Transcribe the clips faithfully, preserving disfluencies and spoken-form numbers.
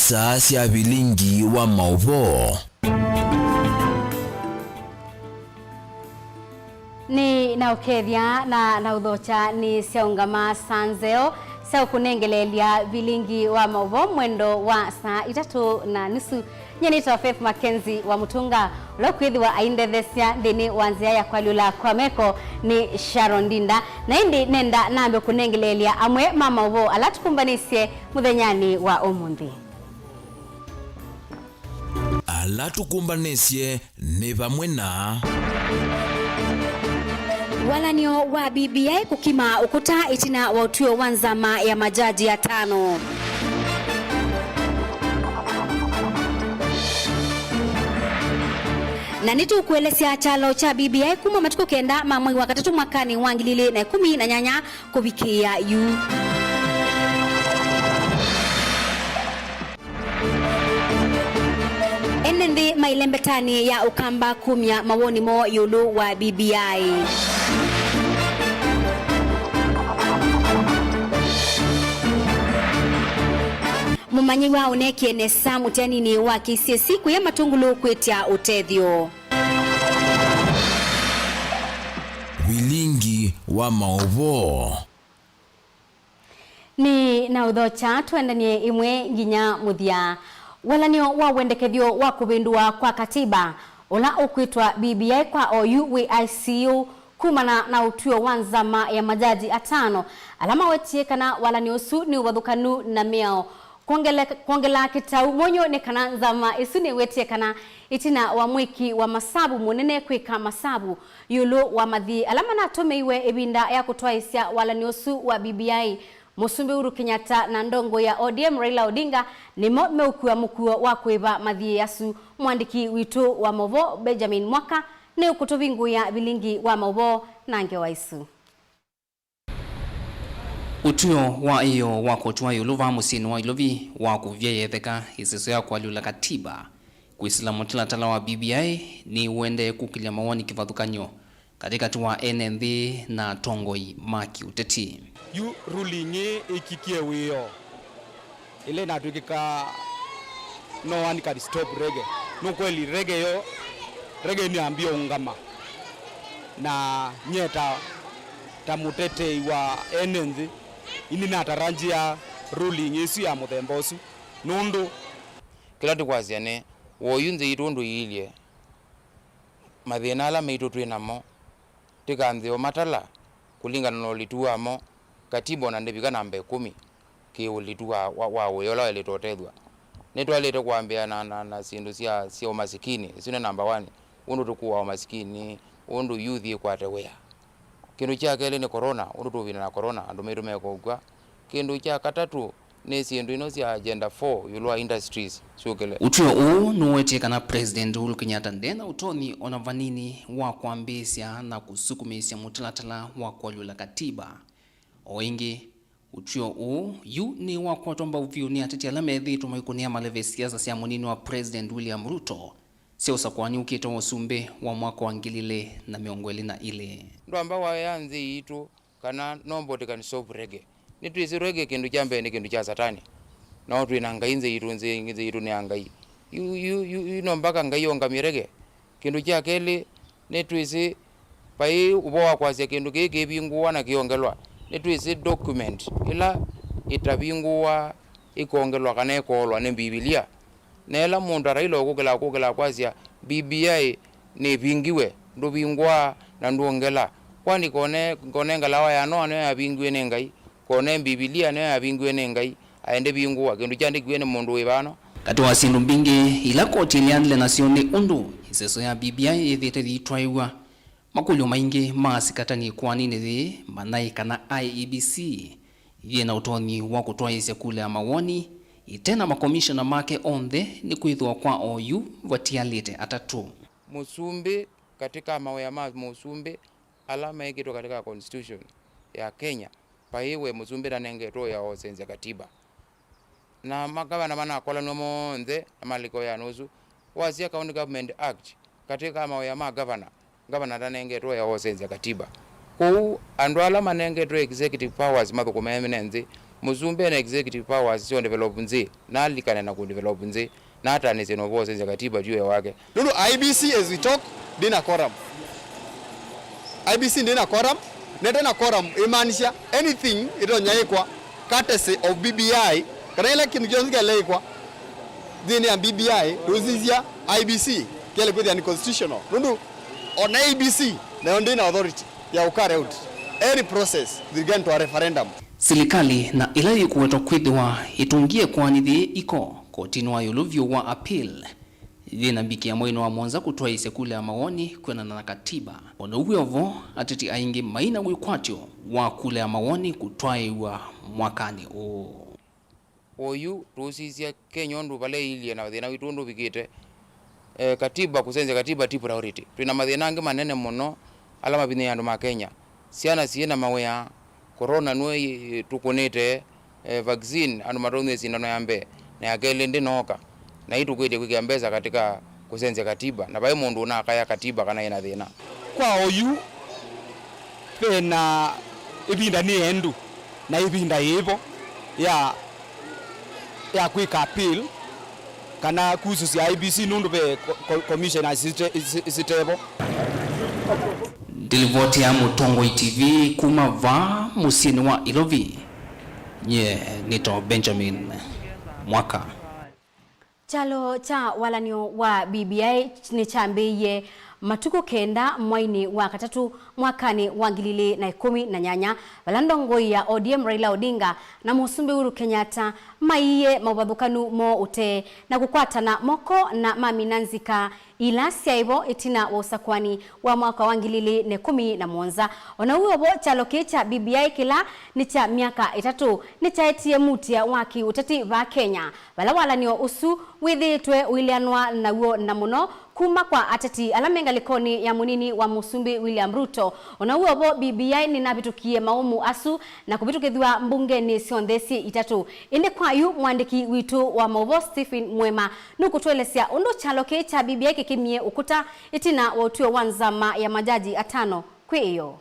Saa sya vilingi wa maũvoo. Nĩ na ũkethya na na ũthokya nĩ syaũngama saa nzeo sya ũkũnengeleelya vilingi wa maũvoo mwendo wa saa itatũ na nusu. Nyie nĩtawa Faith Mackenzie wa Mũtũnga, ũla ũkwĩthĩwa aindetheesya nthĩnĩ wa nzĩa ya kwalyũla kwa meko nĩ Sharon Ndinda. Na ĩndĩ nenda nambe kũnengeleelya amwe ma maũvoo ala tũkũmbanĩsye mũthenyanĩ wa ũmũnthĩ. Ala tũkũmbanĩsye nĩ vamwe na. Walanio wa B B I kũkima ũkũta ĩtina wa ũtw'ĩo wa nzama ya majaji atano. Na nĩtũkũelesya kyalo kya B B I kuma matukũ kenda ma mwei wa katatũ mwakanĩ wa ngili ilĩ na ĩkũmi na nyanya kũvikĩĩa yu. Ene nthĩ maile mbetanĩ ya Ũkamba kumya mawoni moo ĩũlũ wa B B I. Mũmanyĩw'a ũneekie nesa mũtianinĩ wa K C S E kũya Matũngũlũ kwĩtya ũtethyo. Vilingi wa maũvoo. Nĩ na ũthokya, tũendanie ĩmwe nginya mũthya. Walanio wa wendekethyo wa kũvĩndũa kwa katiba, ũla ũkwĩtwa B B I kwa oyu wĩ I C U, kumana na ũtw'ĩo wa nzama ya majaji atano, ala mawetie kana walanio ũsu nĩ ũvathũkanu na mĩao. Kwongele-, kwongela kĩtau mũnyũ nĩ kana nzama ĩsu nĩwetie kana ĩtina wa mwĩki wa masavu mũnene kwĩka masavu ĩũlũ wa mathiĩ ala manatũmĩiwe ĩvinda ya kũtwaĩsya walanio ũsu wa B B I, Mũsumbĩ Uhuru Kenyatta na ndongoi ya O D M Raila Odinga nĩmo meũkua mũkuo wa kũĩva mathiĩ asu. Mũandĩki witũ wa maũvoo Benjamin Mwaka nĩũkũtũvingũĩa vilingi wa maũvoo na ngewa isu. Ũtw'ĩo wa ĩyoo wa koti wa ĩũlũ vaa mũsyĩnĩ wa Ilovi wakuvya yetheka ĩseso ya kũalyũla katiba kwĩsĩla mũtalatala wa B B I nĩũendee kũkĩlya mawoni kĩvathũkany'o katĩkatĩ wa ene nthĩ na atongoi ma kĩũteti. Yu ruling ĩĩ ĩkikie wĩoo. Ĩla ĩnatw'ĩkĩka no one can stop reggae. Nũkweli reggae yo, reggae nĩyambie ũngama. Na nyie ta, ta mũtetei wa ene nthĩ, ĩndĩ nataranjĩa ruling ĩsu ya mũthemba ũsu. Nũndũ kĩla tũkwasya nĩ, woyu nthĩ yitũ ũndũ iilye, mathĩna ala maitũ twĩ namo, tĩkanthĩe ũmatala kũlingana na ũlitu wamo. Katiba ona ndĩvika namba ĩkũmi kĩ ũlitu wa, wa, wa wĩa ũla waĩlĩte ũtethw'a. Nĩtwaĩlĩte kwambĩa na, na, na syĩndũ sya, sya ũmasikini, ĩsu nĩ namba one, ũndũ tũkũaa ũmasikini, ũndũ youth ĩkwate wĩa. Kĩndũ kya kelĩ nĩ corona, ũndũ tũũvina na corona, andũ maitũ mekũkw'a. Kĩndũ kya katatũ, nĩ syĩndũ ino sya Agenda four ĩũlũ wa industries syũkĩle. Ũtw'ĩo ũũ nũwetie kana President Uhuru Kenyatta nde na ũtonyi ona vanini wa kwambĩĩsya na kũsukumĩĩsya mũtalatala wa kũalyũla katiba. O ĩngĩ, ũtw'ĩo ũũ yu nĩ wakwatwa mbau vyũ nĩ ateti ala methĩĩtwe maikũnĩa maleve siasa sya mũnini wa President William Ruto sya ũsakũani ũkĩte wa ũsumbĩ wa mwaka wa ngili ilĩ na mĩongo ĩlĩ na ilĩ. Ndwamba waya nthĩ yitũ kana nobody can solve reggae. Nĩtwĩsĩ reggae kĩndũ kya mbee nĩ kĩndũ kya Satani. No twĩ na Ngai nthĩ yitũ, nthĩ, nthĩ yitũ nĩ ya Ngai. Yu, yu, yu, yu no mpaka Ngai ongamye reggae? Kĩndũ kya kelĩ, nĩtwĩsĩ vai ũvoo wa kwasya kĩndũ kĩĩ kĩvingũwa na kĩongelwa. Nĩtwĩsĩ document ĩla ĩtavingũwa ĩkongelwa kana ĩkoolwa nĩ Mbivilia. Na ĩla mũndũ ta Raila ũkũkĩla, ũkũkĩla kwasya, B B I nĩvingiwe, ndũvingũaa na ndwongela. Kwani kone, kone ngalawa ya Noa nĩyo yavingiwe nĩ Ngai? Kone Mbivilia nĩyo yavingiwe nĩ Ngai? Aĩ ndĩvingũwa, kĩndũ kyandĩkiwe nĩ mũndũ wĩ vano. Katĩ wa syĩndũ mbingĩ ila koti ĩleanile nasyo nĩ ũndũ ĩseso ya B B I yĩthĩĩte yĩitwaĩw'a. Makũlyo maingĩ ma asikatani ĩkoaninĩ yĩĩ manaĩ kana I E B C yĩ na ũtonyi wa kũtwaĩĩsya kula ya mawoni ĩte na makomishona make onthe, nĩkwĩthĩwa kwa oyu vatialĩte atatũ. Mũsumbĩ, katĩ ka mawĩa ma mũsumbĩ ala meĩkĩtwe katĩ ka constitution ya Kenya, vai we mũsumbĩ ndanengetwe wĩa wa ũsenzya katiba. Na magavana manakolanw'a monthe na malika wĩanĩ ũsu. Wasya County Government Act, katĩ ka mawĩa ma gavana, gavana ndanengetwe wĩa wa ũsenzya katiba. Kwoou andũ ala manengetwe executive powers mathũkũme me nthĩ, Mũsumbĩ ena executive powers sya develop nthĩ, na alikane na ku develop nthĩ, na atanĩsye na ũvoo ũsenzya katiba juu ya wake. Nũndũ I E B C, as we talk, ndĩna quorum. I E B C ndĩna quorum, na ĩtena quorum ĩmaanisha anything ĩtonya ĩkwa courtesy of B B I, kana ĩla kĩndũ kyonthe kĩaleĩkwa nthĩnĩ ya B B I ndũsisya I E B C kĩale kwĩthĩa nĩ constitutional. Nũndũ ona I E B C nayo ndĩna authority ya kũ carry out any process with regard to a referendum. Silikalĩ na ĩla yĩkũwetwa kwĩthĩwa ĩtũngĩe kũanĩthye iko kotinĩ wa ĩũlũ vyũ wa appeal, yĩna mbikĩa mweinĩ wa mũonza kũtwaĩĩsya kula ya mawoni kwĩanana na katiba. O na ũu wĩ o vo, ateti aingĩ maina wĩkwatyo wa kula ya mawoni kũtwaĩĩw'a mwakanĩ ũũ. Oyu tũũsisya Kenya ũndũ vala ĩilyĩ na thĩna witũ ũndũ ũvikĩte. Eh, katiba, kũsenzya katiba ti priority. Twĩ na mathĩna angĩ manene mũno ala mavinyĩĩe andũ ma Kenya. Syana syĩ na mawĩa, corona nĩyo ĩtũkũnĩte, eh, vaccine, andũ mataumie sindano ya mbee, na ya kelĩ ndĩnooka. Na yu tũkwĩtye kwĩkĩa mbesa katika kũsenzya katiba, na vai mũndũ ũnakaya katiba kana yĩna thĩna. Kwa oyu, ve na ĩvinda nĩ endu na ĩvinda yĩvo ya, ya kwĩka appeal kana kusu sya I E B C nũndũ ve co-, co-, commissioners isite-, isi-, isitevo. Ndilivoti ya Mũtongoi T V kuma vaa mũsyĩnĩ wa Ilovi, nye nĩtawa Benjamin Mwaka. Kyalo kya walan'yo wa B B I nĩkyambĩĩie matukũ kenda mweinĩ wa katatũ mwakanĩ wa ngili ilĩ na ĩkũmi na nyanya, vala ndongoi ya O D M Raila Odinga na Mũsumbĩ Uhuru Kenyatta maiie maũvathũkanu moo ũtee na kũkwatana moko na mamina nzika ila syaĩ vo ĩtina wa ũsakũani wa mwaka wa ngili ilĩ na ĩkũmi na mũonza. O na ũu wĩ o vo, kyalo kĩĩ kya B B I kĩla nĩ kya myaka ĩtatũ nĩkyaetie mutia wa kĩ-ũteti vaa Kenya, vala walan'yo ũsu wĩthĩĩtwe ũileanwa naw'o, na mũno kuma kwa ateti ala me ngalĩkonĩ ya mũnini wa Mũsumbĩ William Ruto. O na ũu wĩ o vo, B B I nĩnavĩtũkie maũmũ asu na kũvĩtũkĩthw'a mbungenĩ syonthe syĩ itatũ. Ĩndĩ kwa yu, mũandĩki witũ wa maũvoo Stephen Mwema nũkũtũelesya ũndũ kyalo kĩĩ kya B B I kĩkĩmie ũkũta ĩtina wa ũtw'ĩo wa nzama ya majaji atano kwĩ ĩyoo.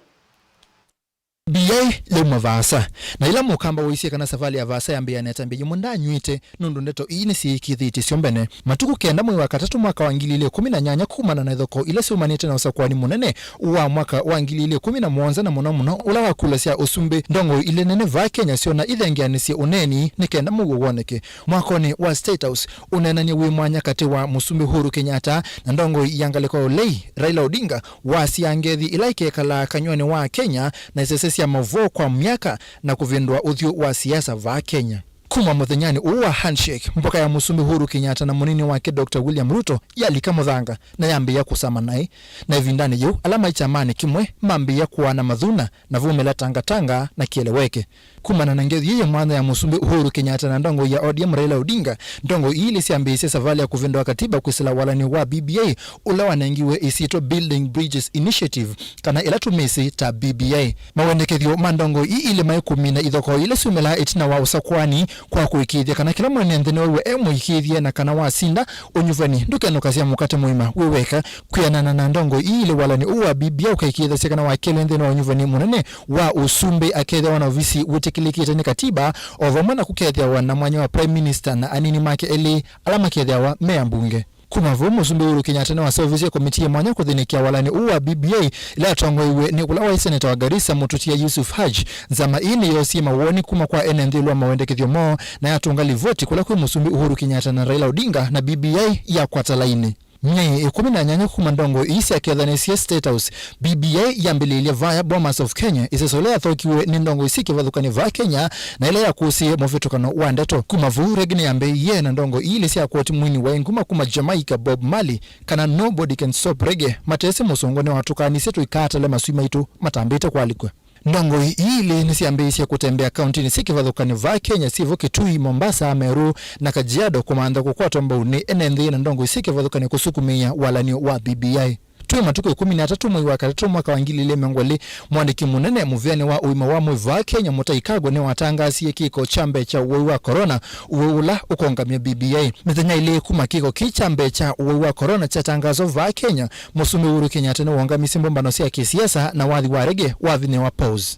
B B I yauma vaasa, na ĩla Mũkamba waisye kana savalĩ ya vaasa yambĩĩa na ĩtambya yĩmwe ndaanyw'ĩte, nũndũ ndeto ii nĩsyĩkĩĩthĩtye syo mbene. Matukũ kenda mwei wa katatũ mwaka wa ngili ilĩ ĩkũmi na nyanya, kumana na ithokoo ila syaumanĩte na ũsakũani mũnene wa mwaka wa ngili ilĩ ĩkũmi na mũonza, na mũno mũno ũla wa kula sya ũsumbĩ, ndongoi ilĩ nene vaa Kenya syona ithengeanĩsye ũneeni nĩ kenda mũuo woneke. Mwakonĩ wa State House, ũneenany'a wĩ mwanya katĩ wa Mũsumbĩ Uhuru Kenyatta na ndongoi ya ngalĩko ya ũlei Raila Odinga wasyaa ngethi ĩla ĩkekalaa kanyw'anĩ wa Kenya na isese sya maũvoo kwa myaka na kũvĩndũa ũthyũ wa siasa vaa Kenya. Kuma mũthenyanĩ ũũ wa handshake, mboka ya Mũsumbĩ Uhuru Kenyatta na mũnini wake Doctor William Ruto yalika mũthanga na yambĩĩa kũsama naĩ, na ĩvindanĩ yĩu, ala maĩ kyamanĩ kĩmwe mambĩĩa kũaana mathuna na vumĩla tangatanga na kĩeleweke. Kumana na ngethi ĩĩ ya mwanya ya Mũsumbĩ Uhuru Kenyatta na ndongoi ya O D M Raila Odinga, ndongoi ii ilĩ syambĩĩisye savalĩ ya kũvĩndũa katiba kwĩsĩla walan'yo wa B B I ũla wanengiwe ĩsyĩtwa Building Bridges Initiative, kana ĩla tũmĩsĩ ta B B I. Mawendekethyo ma ndongoi ii ilĩ maĩ kũmina ithokoo ila syumĩlaa ĩtina wa ũsakũani, kwa kũĩkĩĩthya kana kĩla mwene nthĩ nĩwew'a e mũĩkĩĩthye, na kana wasinda, ũnyuvani ndũkenũkasya mũkate mũima wĩ weka. Kwĩanana na ndongoi ii ilĩ, walan'yo ũũ wa B B I ũkaĩkĩĩthasya kana wakelĩ nthĩnĩ wa ũnyuvani mũnene wa ũsumbĩ akethĩawa na ovisi wĩtĩkĩlĩkĩte nĩ katiba, o vamwe na kũkethĩawa na mwanya wa Prime Minister na anini make elĩ ala makethĩawa me ambunge. Kuma vau, Mũsumbĩ Uhuru Kenyatta nĩwaseũvĩsye komitii ya mwanya kũthĩnĩkĩa walan'yo ũũ wa B B I, ĩla yatongoeiw'e nĩ ũla waĩ seneta wa Garissa, Mũtũtia Yusuf Hajj. Nzama ĩĩ nĩyoosie mawoni kuma kwa ene nthĩ ĩũlũ wa mawendekethyo moo, na yatũnga livoti kũla kwĩ Mũsumbĩ Uhuru Kenyatta na Raila Odinga, na B B I yakwata lainĩ. Myei ĩkũmi na nyanya kuma ndongoi ii syakethanĩsye State House, B B I yambĩlĩĩlye vaya Bomas of Kenya, ĩseso ĩla yathokiw'e nĩ ndongoi syĩ kĩvathũkany'o vaa Kenya, na ĩla yakũsĩie mũvĩtũkano wa ndeto. Kuma vau, reggae nĩyambĩĩie, na ndongoi ii ilĩ sya koti mwini waĩ nguma kuma Jamaica, Bob Marley, kana Nobody Can Stop Reggae, matesĩ mũsũngũ nĩwatũkaanisye tũikaatale maswĩ maitũ matambĩte kũalikwa. Ndongoi ii ilĩ nĩsyambĩĩisye kũtembea kauntinĩ syĩ kĩvathũkany'o vaa Kenya, syĩ vo Kitui, Mombasa, Meru, na Kajiado, kũmantha kũkwatwa mbau nĩ ene nthĩ na ndongoi syĩ kĩvathũkany'o kũsukumĩĩa walan'yo wa B B I. Twĩ matukũ ĩkũmi na atatũ mwei wa katatũ mwaka wa ngili ilĩ mĩongo ĩlĩ, mwandĩki mũnene mũvĩanĩ wa ũima wa mwĩĩ vaa Kenya, Mũtai Kagwe, nĩwatangaasie kĩko kya mbee kya ũwau wa corona, ũwau ũla ũkongamya B B I. Mĩthenya ĩlĩ kuma kĩko kĩĩ kya mbee kya ũwau wa corona kyatangaaswa vaa Kenya, Mũsumbĩ Uhuru Kenyatta nĩwongamisye mbũmbano sya kĩsiasa na wathi wa reggae wavinyĩĩwa pause.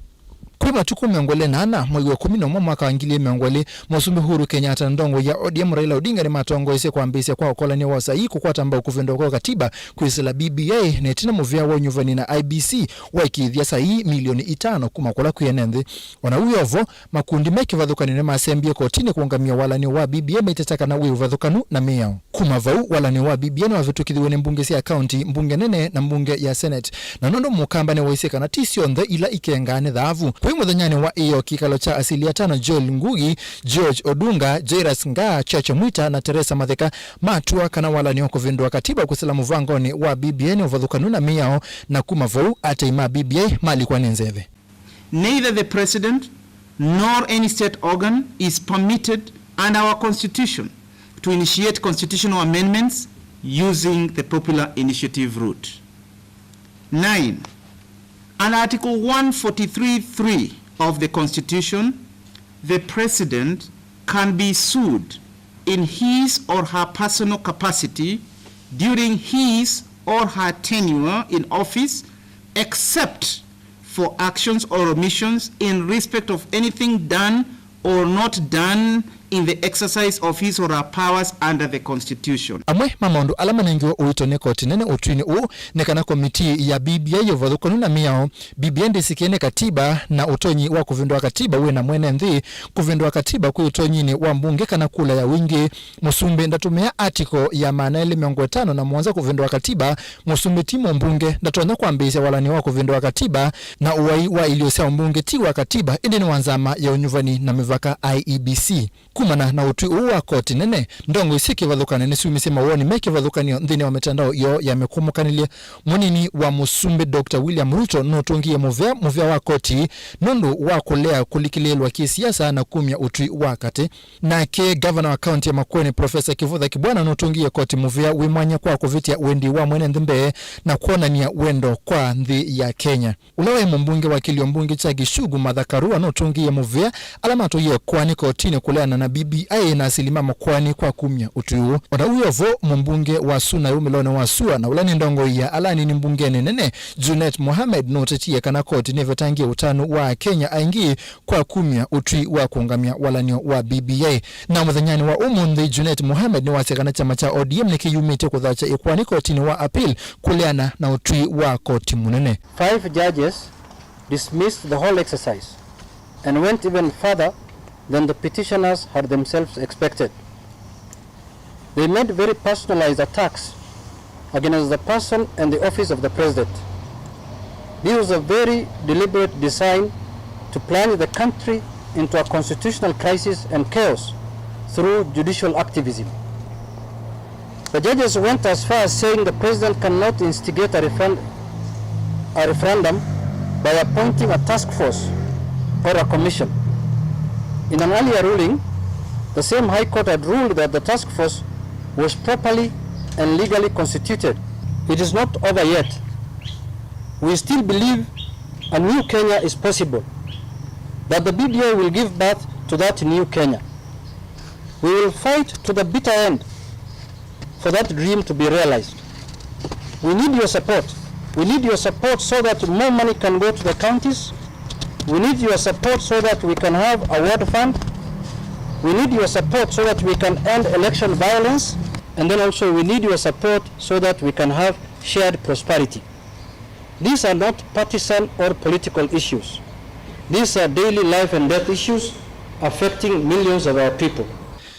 Kwĩ matukũ mĩongo ĩlĩ na ana, mwei wa ĩkũmi na ũmwe mwaka wa ngili igĩrĩ mĩongo ĩlĩ, Mũsumbĩ Uhuru Kenyatta na ndongoi ya O D M Raila Odinga nĩmatongoesye kwambĩĩsya kwa ũkolany'o wa saii kũkwata mbau kũvĩndũa kwa katiba kwĩsĩla B B I, na ĩtina mũvĩa wa ũnyuvani na I E B C waĩkĩĩthya saii milioni itano kuma kũla kwĩ ene nthĩ. O na ũu wĩ o vo, makundi me kĩvathũkany'o nĩmasembie kotinĩ kũũngamĩa walany'o wa B B I maiteta kana wĩ ũvathũkanu na mĩao. Kuma vau, walany'o wa B B I nĩwavĩtũkĩthiw'e nĩ mbunge sya kaunti, mbunge nene, na mbunge ya Senate. Na nũndũ Mũkamba nĩwaisye kana ti syonthe ila ikengaa nĩ thaavu, kwĩ mũthenyanĩ wa ĩyoo kĩkalo kya asilia atano Joel Ngugi, George Odunga, Jairus Ngaah, Chacha Mwita, na Teresa Matheka matw'a kana walany'o wa kũvĩndũa katiba kwĩsĩla mũvangonĩ wa B B I nĩ ũvathũkanu na mĩao, na kuma vau, atei ma B B I malikwa nĩ nzeve. Neither the President nor any state organ is permitted under our Constitution to initiate constitutional amendments using the popular initiative route. Nine, under Article one forty-three three of the Constitution, the President can be sued in his or her personal capacity during his or her tenure in office, except for actions or omissions in respect of anything done or not done in the exercise of his or her powers under the Constitution. Amwe ma maũndũ ala manengiwe ũito nĩ koti nene ũtwinĩ ũũ nĩ kana komitii ya B B I ya ũvathũkanu na mĩao, B B I ndĩsĩkĩe nĩ katiba na ũtonyi wa kũvĩndũa katiba wĩ na mwene nthĩ, kũvĩndũa katiba kwĩ ũtonyinĩ wa mbunge kana kula ya wingĩ, mũsumbĩ ndatũmĩa article ya maana elĩ mĩongo ĩtano na mũonza kũvĩndũa katiba, mũsumbĩ ti mũmbunge, ndatonya kwambĩĩsya walany'o wa kũvĩndũa katiba, na ũwai wa ilio sya ũmbunge ti wa katiba, ĩndĩ nĩ wa nzama ya ũnyuvani na mĩvaka, I E B C. Kumana na ũtwi ũũ wa koti nene, ndongoi syĩ kĩvathũkany'o nĩsyumisye mawoni me kĩvathũkany'o nthĩnĩ wa mĩtandao yoo ya mĩkũmũkanĩlye. Mũnini wa mũsumbĩ Doctor William Ruto nũtũngĩie mũvea mũvea wa koti nũndũ wa kũlea kũlikĩlĩĩlwa kĩsiasa na kumya ũtwi wa katĩ. Nake ngavana wa kaunti ya Makueni, Profesa Kivutha Kibwana, nũtũngĩie koti mũvea wĩ mwanya kwa kũvĩtya wendi wa mwene nthĩ mbee na kwonany'a wendo kwa nthĩ ya Kenya. Ũla waĩ mũmbunge wa kĩlio mbunge kya Gichugu, Martha Karua, nũtũngĩie mũvea ala matwaie koani kotinĩ kũleana na B B I na asili ma makoani kwa kumya ũtwi ũũ. O na ũu wĩ o vo, mũmbunge wa Suna yĩ ũmĩlonĩ wa sua na ũla nĩ ndongoi ya ala anini mbungenĩ nene, Junet Mohamed, nũtetie kana koti nĩvetangĩe ũtanu wa Akenya aingĩ kwa kumya ũtwi wa kũũngamya walany'o wa B B I. Na mũthenyanĩ wa ũmũnthĩ, Junet Mohamed nĩwasya kana kyama kya O D M nĩkĩyumĩtye kũthakya ĩkoani kotinĩ wa appeal kũleana na ũtwi wa koti mũnene. Five judges dismissed the whole exercise and went even further than the petitioners had themselves expected. They made very personalized attacks against the person and the office of the president. This was a very deliberate design to plunge the country into a constitutional crisis and chaos through judicial activism. The judges went as far as saying the president cannot instigate a refund-, a referendum by appointing a task force or a commission. In an earlier ruling, the same High Court had ruled that the task force was properly and legally constituted. It is not over yet. We still believe a new Kenya is possible, that the B B I will give birth to that new Kenya. We will fight to the bitter end for that dream to be realized. We need your support. We need your support so that more money can go to the counties. We need your support so that we can have a ward fund. We need your support so that we can end election violence. And then also we need your support so that we can have shared prosperity. These are not partisan or political issues. These are daily life and death issues affecting millions of our people.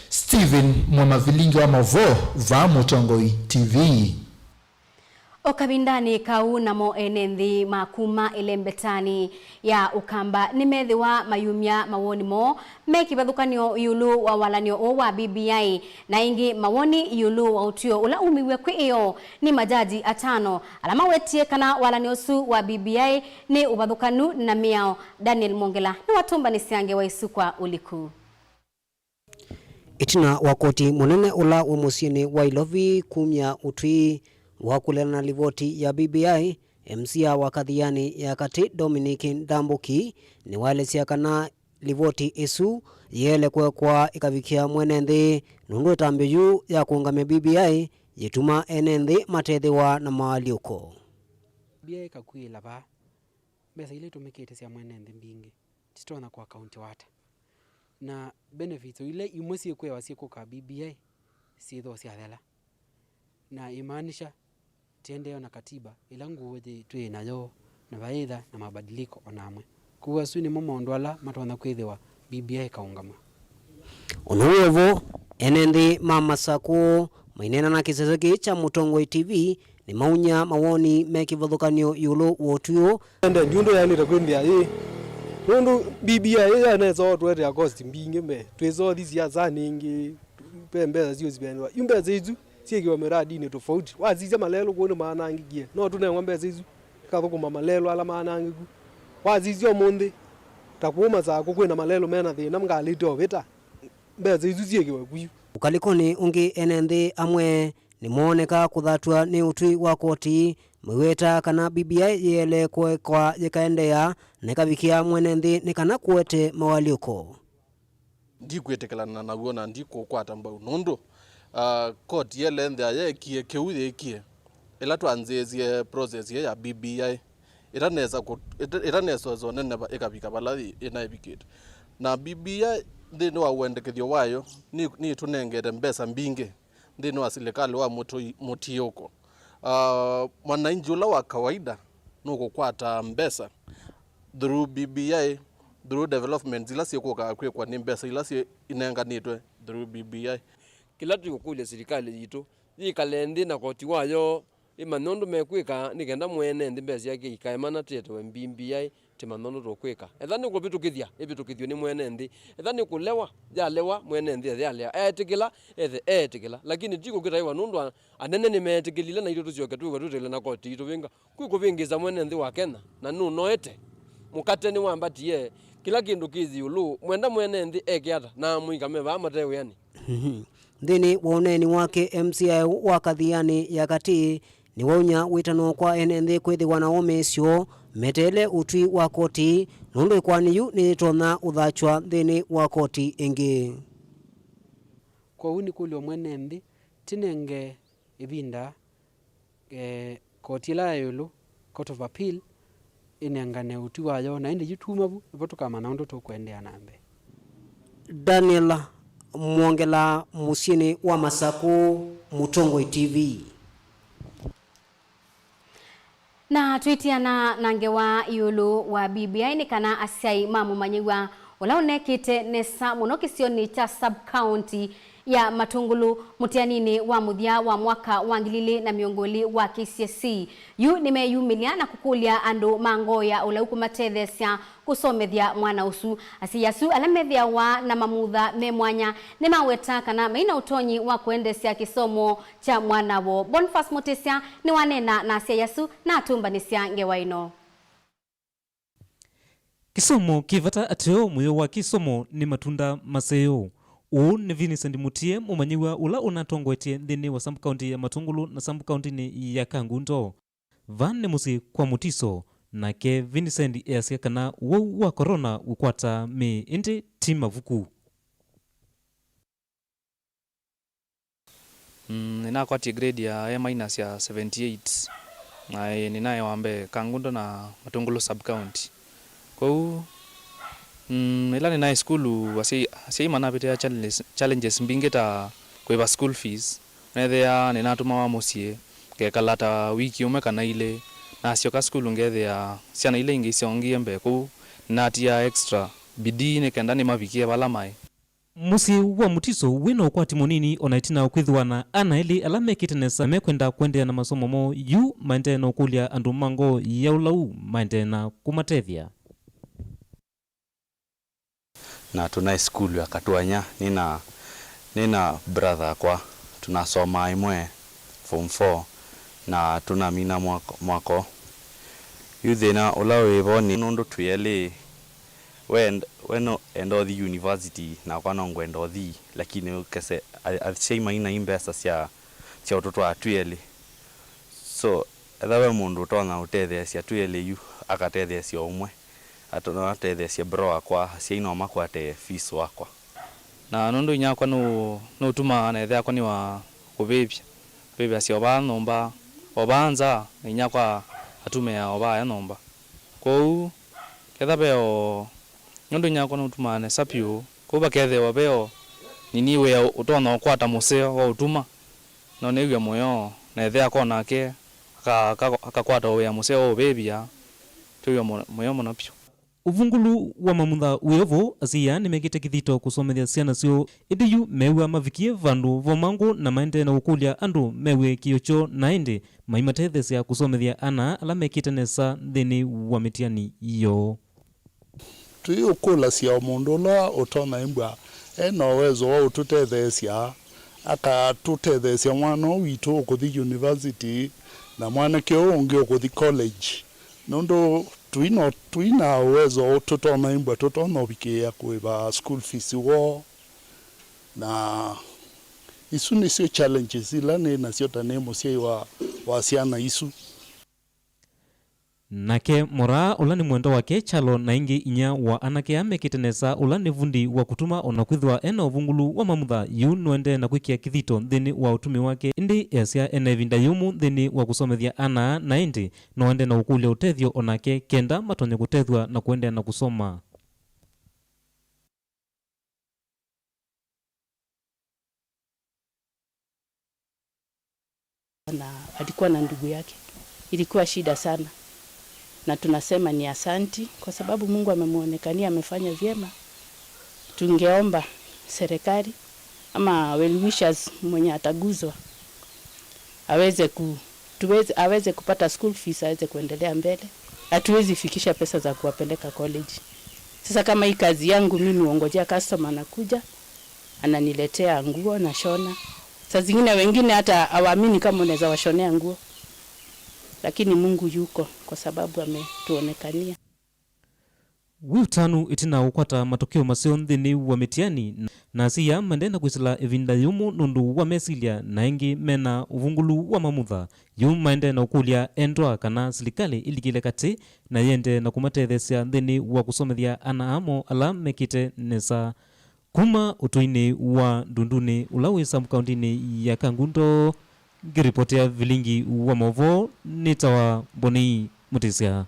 Stephen Mwamavilingi wa Mavo, vaa Mũtongoi T V. O kavindanĩ kau, namo ene nthĩ ma kuma ĩlembetanĩ ya Ũkamba nĩmethĩwa mayumya mawoni moo me kĩvathũkany'o ĩũlũ wa walany'o ũũ wa B B I, na ĩngĩ mawoni ĩũlũ wa ũtw'ĩo ũla umiw'e kwĩ ĩyoo nĩ majaji atano ala mawetie kana walany'o ũsu wa B B I nĩ ũvathũkanu na mĩao. Daniel Mwongela nĩwatũmbanĩsya ngewa ĩsu kwa ũliku. Ĩtina wa koti mũnene ũla wĩ mũsyĩnĩ wa Ilovi kumya ũtwi wa kũleana na livoti ya B B I, M C A wa Kathiani ya Katĩ, Dominic Ndambũki, nĩwaelesya kana livoti ĩsu yĩele kũekwa ĩkavikĩa mwene nthĩ, nũndũ ĩtambya yu ya kũũngamya B B I yĩtuma ene nthĩ matethĩwa na maalyũko. B B I ĩkakuĩla vaa, mbesa ila itũmĩkĩte sya mwene nthĩ mbingĩ. sitonya kũ account ata? Na benefits o ila imwe syĩkwĩawa syĩkũka B B I syĩthwa syathela. Na imaanisha tiendee na katiba ĩla ngũũ yĩ twĩ nayo, na vaĩtha na mabadiliko o na amwe. Kwoou asu nĩmo maũndũ ala matonya kwĩthĩwa B B I ĩkaũngamw'a. O na wĩ o vo, ene nthĩ ma Masakũ maineena na kĩsese kĩĩ kya Mũtongoi T V nĩmaũny'a mawoni me kĩvathũkany'o ĩũlũ wa ũtwi ũũ. Ende ndiũndũ yaĩlĩte kwĩthĩa yĩ, nũndũ B B I ĩĩ yanesa o twetea cost mbingĩ mbee, twĩsothi siasanĩ ingĩ, ve mbesa syũsivendiwa. Yu mbesa isu syĩkĩwa miradinĩ tofauti. Wasisya malelũ kũu nĩmaanangĩkie. No tũnengwa mbesa isu ikathũkũma malelũ ala maanangĩku. Wasisya ũmũnthĩ, ta kũu Masakũ kwĩna malelũ mena thĩna, ngalĩte ovĩta. Mbesa isu syĩkĩwe kwiu. Ũkalĩkonĩ ũngĩ, ene nthĩ amwe nĩmooneka kũthatw'a nĩ ũtwi wa koti, maiweta kana B B I yĩele kũekwa yĩkaendeea na ĩkavikĩa mwene nthĩ nĩ kana kũete mawalyũko. Ndikwĩtĩkĩlana naw'o na ndikũkwata mbau nũndũ, ah, koti yele nthĩa yeekie kĩu yĩkie. Ĩla twanzĩĩsye process ĩĩ ya B B I, ĩtanesa kũ-, ĩta-, ĩtanesa ũneneva ĩkavika vala yĩ-, ĩnaĩvikĩte. Na B B I nthĩnĩ wa ũendekethyo wayo, nĩ, nĩtũnengete mbesa mbingĩ nthĩnĩ wa silikalĩ wa mũtũi-, mũtiũko. Ah, mwananchi ũla wa kawaida nũkũkwata mbesa through B B I, through developments ila syĩkũkaa kwĩkwa nĩ mbesa ila syĩ inenganĩtwe through B B I. Kĩla tũikũkũlya silikalĩ yitũ yĩkale nthĩ na koti wayo, ĩmanye ũndũ mekwĩka nĩ kenda mwene nthĩ mbesa syake ikaemana tĩetewe B B I, tĩmanye ũndũ tũkwĩka. Etha nĩ kũvĩtũkĩthya, ĩvĩtũkĩthw'e nĩ mwene nthĩ. Etha nĩ kũlewa, yalewa, mwene nthĩ ethe alea. Eetĩkĩla, ethe eetĩkĩla. Lakini ti kũkĩtaĩwa nũndũ a-, anene nĩmeetĩkĩlile na itũ tũsyoke twĩw'a twĩtĩkĩle na koti yitũ vĩnga. Kwĩ kũvĩngĩĩsa mwene nthĩ wa Kenya, na nũnoete. Mũkate nĩwambatie, kĩla kĩndũ kĩ ĩũlũ, mwenda mwene nthĩ eke ata, na amũika me vaa mate wĩanĩ? Nthĩnĩ wa ũneeni wake, M C I wa Kathiani ya Katĩ nĩwaũnya wĩtano kwa ene nthĩ kwĩthĩwa na womĩĩsyo meteele ũtwi wa koti, nũndũ ĩkoani yu nĩyĩtonya ũthatw'a nthĩnĩ wa koti ĩngĩ. Kwoou nĩkũlya mwene nthĩ, tĩnenge ĩvinda, eh, koti ĩla ya ĩũlũ, Court of Appeal, ĩnengane ũtwi wayo, na ĩndĩ yu tuma vu, nĩvo tũkamanya ũndũ tũkũendeea na mbee. Daniel Mwongela, mũsyĩnĩ wa Masakũ, Mũtongoi T V. Na twĩtiana na ngewa ĩũlũ wa B B I nĩ kana asyai ma mũmanyĩw'a ũla ũnekĩte nesa mũno kĩsionĩ kya sub-county ya Matũngũlũ mũtianinĩ wa mũthya wa mwaka wa ngili ilĩ na mĩongo ĩlĩ wa K C S E, yu nĩmeyumĩlya na kũkũlya andũ ma ngoo ya ũlau kũmatetheesya kũsomethya mwana ũsu. Asyai asu ala methĩawa na mamutha me mwanya nĩmaweta kana maina ũtonyi wa kũendeesya kĩsomo kya mwana woo. Boniface Mutisya nĩwaneena na asyai asu na atũmbanĩsya ngewa ĩno. Kĩsomo kĩ vata ateo, mũyo wa kĩsomo nĩ matunda maseo. Ũũ nĩ Vincent Mutie, mũmanyĩw'a ũla ũnatongoetye nthĩnĩ wa sub-county ya Matũngũlũ na sub-county-nĩ ya Kangundo. Vaa nĩ mũsyĩ kwa Mutiso, nake Vincent easya kana ũwau wa corona ũkwataa mĩĩ ĩndĩ ti mavuku. Mm, nĩnakwatie grade ya A minus ya seventy eight, na ĩ, nĩnaĩ wa mbee Kangundo na Matũngũlũ sub-county. Kwoou, mm, ĩla nĩnaĩ sukulu, asyai, asyai manavĩtĩa challenges, challenges mbingĩ ta kũĩva school fees. Neethĩaa nĩnatũmawa mũsyĩ, ngekala ta wiki ũmwe kana ilĩ, nasyoka sukulu ngethĩa syana ila ingĩ isyongie mbee kũu, nĩnatiaa extra bidii nĩ kenda nĩmavikĩe vala maĩ. Mũsyĩ wa Mutiso wĩ na ũkwati mũnini o na ĩtina wa kwĩthĩwa na ana elĩ ala mekĩte nesa na mekwenda kũendeea na masomo moo, yu maendee na ũkũlya andũ ma ngoo ya ũlau maendee na kũmatethya. Na tũnaĩ sukulu ya Katwanya, nĩna, nĩna brother akwa, tũnasomaa ĩmwe form four, na tũnamina mwako, mwako. Yu thĩna ũla wĩ vo nĩ nũndũ twĩ elĩ, we end-, we no enda ũthi university, nakwa no ngwenda ũthi, lakini ũkese, a-, asyai mainai mbesa sya, sya ũtũtwaa twĩ elĩ. So, etha ve mũndũ ũtonya ũtetheesya twĩ elĩ yu, akatetheesya ũmwe, ato-, atetheesye bro wakwa, asyai no makwate fees wakwa. Na nũndũ inyakwa nũ-, nũtumaa nethĩakwa nĩ wa kũvĩvya, kũvĩvya sya o vaa nyũmba, o vaa nza, na inyakwa atumĩa o vaa nyũmba. Kwoou, ketha ve o Nũndũ inyakwa nũtumaa nesa vyũ, kwoou vakethĩawa ve o nini wĩa ũtonya ũkwata mũseo wa ũtuma, no nĩw'a mũyo, na ĩthe akwa onake aka-, aka-, akakwata o wĩa mũseo wa ũvĩvya. Twĩw'a mũ-, mũyo mũno vyũ. Ũvungũlu wa mamutha wĩ o vo, asyai aa nĩmekĩte kĩthito kũsomethya syana syoo, ĩndĩ yu meew'a mavikie vandũ vomangũ na maendee na ũkũlya andũ mew'e kĩĩo kyoo, na ĩndĩ maimatetheesya kũsomethya ana ala mekĩte nesa nthĩnĩ wa mĩtiani yoo. Tũiũkũlasya o mũndũ ũla ũtonya ĩmbwa e na ũwezo wa ũtũtetheesya, akatũtetheesya mwana ũũ witũ ũkũthi yunivasiti, na mwanake ũũ ũngĩ ũkũthi college, nũndũ tũi na, tũi na ũwezo tũtonya ĩmbwa tũtonya ũvikĩĩa kũĩva school fees woo. Na isu nĩsyo challenges ila nĩ nasyo ta nĩ mũsyai wa, wa syana isu. Nake Moraa, ũla nĩ mwendwa wake Kyalo, na ĩngĩ inyia wa anake aa mekĩte nesa, ũla nĩ vundi wa kũtuma, o na kwĩthĩwa e na ũvungũlu wa mamutha, yu nũendee na kwĩkĩa kĩthito nthĩnĩ wa ũtumi wake, ĩndĩ easya e na ĩvinda yũmũ nthĩnĩ wa kũsomethya ana aa, na ĩndĩ no aendee na kũkũlya ũtethyo o nake kenda matonye kũtethw'a na kũendeea na kũsoma. Na alikuwa na ndugu yake. Ilikuwa shida sana. Na tunasema ni asanti kwa sababu Mungu amemuonekania, amefanya vyema. Tungeomba serikali ama well wishers mwenye ataguzwa aweze ku-, tuweze, aweze kupata school fees, aweze kuendelea mbele. Hatuwezi fikisha pesa za kuwapeleka college. Sasa kama hii kazi yangu mimi huongojea customer anakuja, ananiletea nguo, nashona. Saa zingine wengine hata hawaamini kama unaweza washonea nguo. Lakini Mungu yuko kwa sababu ametuonekania. Wĩ ũtanu ĩtina wa kũkwata matokeo maseo nthĩnĩ wa mĩtiani, na asyai aa maendee na kwĩsĩla ĩvinda yũmũ nũndũ wa mesilya, na ĩngĩ me na ũvungũlu wa mamutha. Yu maendee na ũkũlya endwa kana silikalĩ ĩlikĩle katĩ na yĩendee na kũmatetheesya nthĩnĩ wa kũsomethya ana aa moo ala mekĩte nesa. Kuma ũtũinĩ wa Ndundunĩ, ũla wĩ sub-kaũntĩnĩ ya Kangundo, ngĩripotea vilingi wa maũvoo, nĩtawa Mbonei Mũtĩsya.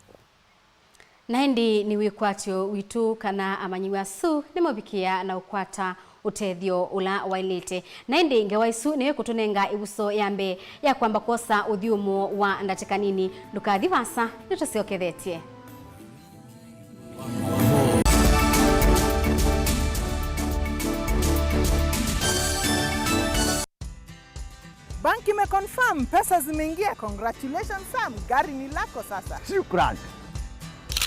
Na ĩndĩ nĩ wĩkwatyo witũ kana amanyĩw'a asu nĩmavikĩĩa na ũkwata ũtethyo ũla waĩlĩte. Na ĩndĩ ngewa ĩsu nĩyo ĩkũtũnenga ĩvuso ya mbee ya kwamba kwosa ũthyũmũo wa ndatĩka nini. Ndũkathi vaasa, nĩtũsyokethetye. Bank imeconfirm, pesa zimeingia. Congratulations Sam, gari ni lako sasa. Shukran.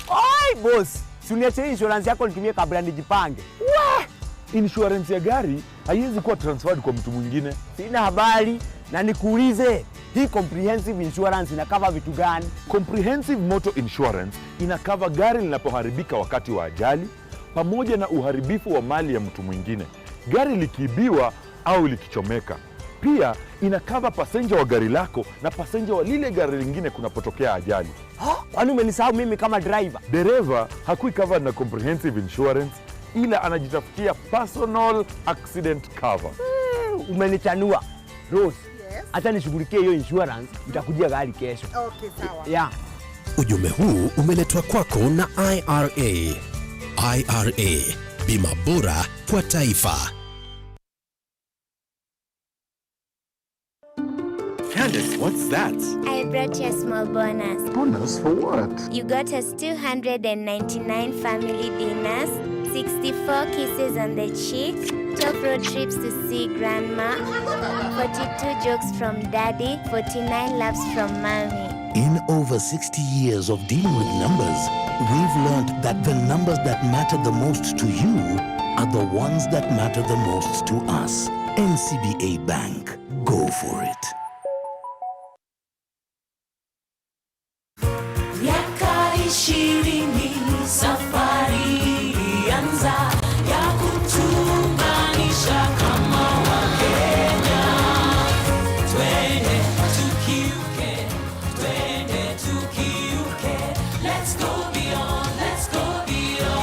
Oi boss, si uniachie insurance yako nitumie kabla nijipange. Wah! Insurance ya gari haiwezi kuwa transferred kwa mtu mwingine. Sina habari, na nikuulize, hii comprehensive insurance ina cover vitu gani? Comprehensive Motor Insurance ina cover gari linapoharibika wakati wa ajali, pamoja na uharibifu wa mali ya mtu mwingine. Gari likiibiwa au likichomeka. Pia ina cover passenger wa gari lako na passenger wa lile gari lingine kunapotokea ajali. Ha? Kwani umenisahau mimi kama driver? Dereva hakui covered na comprehensive insurance, ila anajitafutia personal accident cover. Hmm, umenichanua. Rose, yes, hata nishughulikie hiyo insurance, nitakujia gari kesho. Okay, sawa. Yeah. Ujumbe huu umeletwa kwako na I R A. I R A, bima bora kwa taifa. Candace, what's that? I brought you a small bonus. Bonus for what? You got us two hundred and ninety-nine family dinners, sixty-four kisses on the cheek, twelve road trips to see grandma, forty-two jokes from daddy, forty-nine laughs from mommy. In over sixty years of dealing with numbers, we've learned that the numbers that matter the most to you are the ones that matter the most to us. N C B A Bank. Go for it. Miaka ishirini safari ilianza ya kutuunganisha kama Wakenya. Twende tukiuke, twende tukiuke. Let's go beyond, let's go beyond.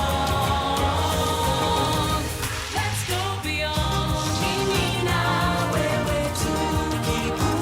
Let's go beyond. Mimi na wewe tukikuwa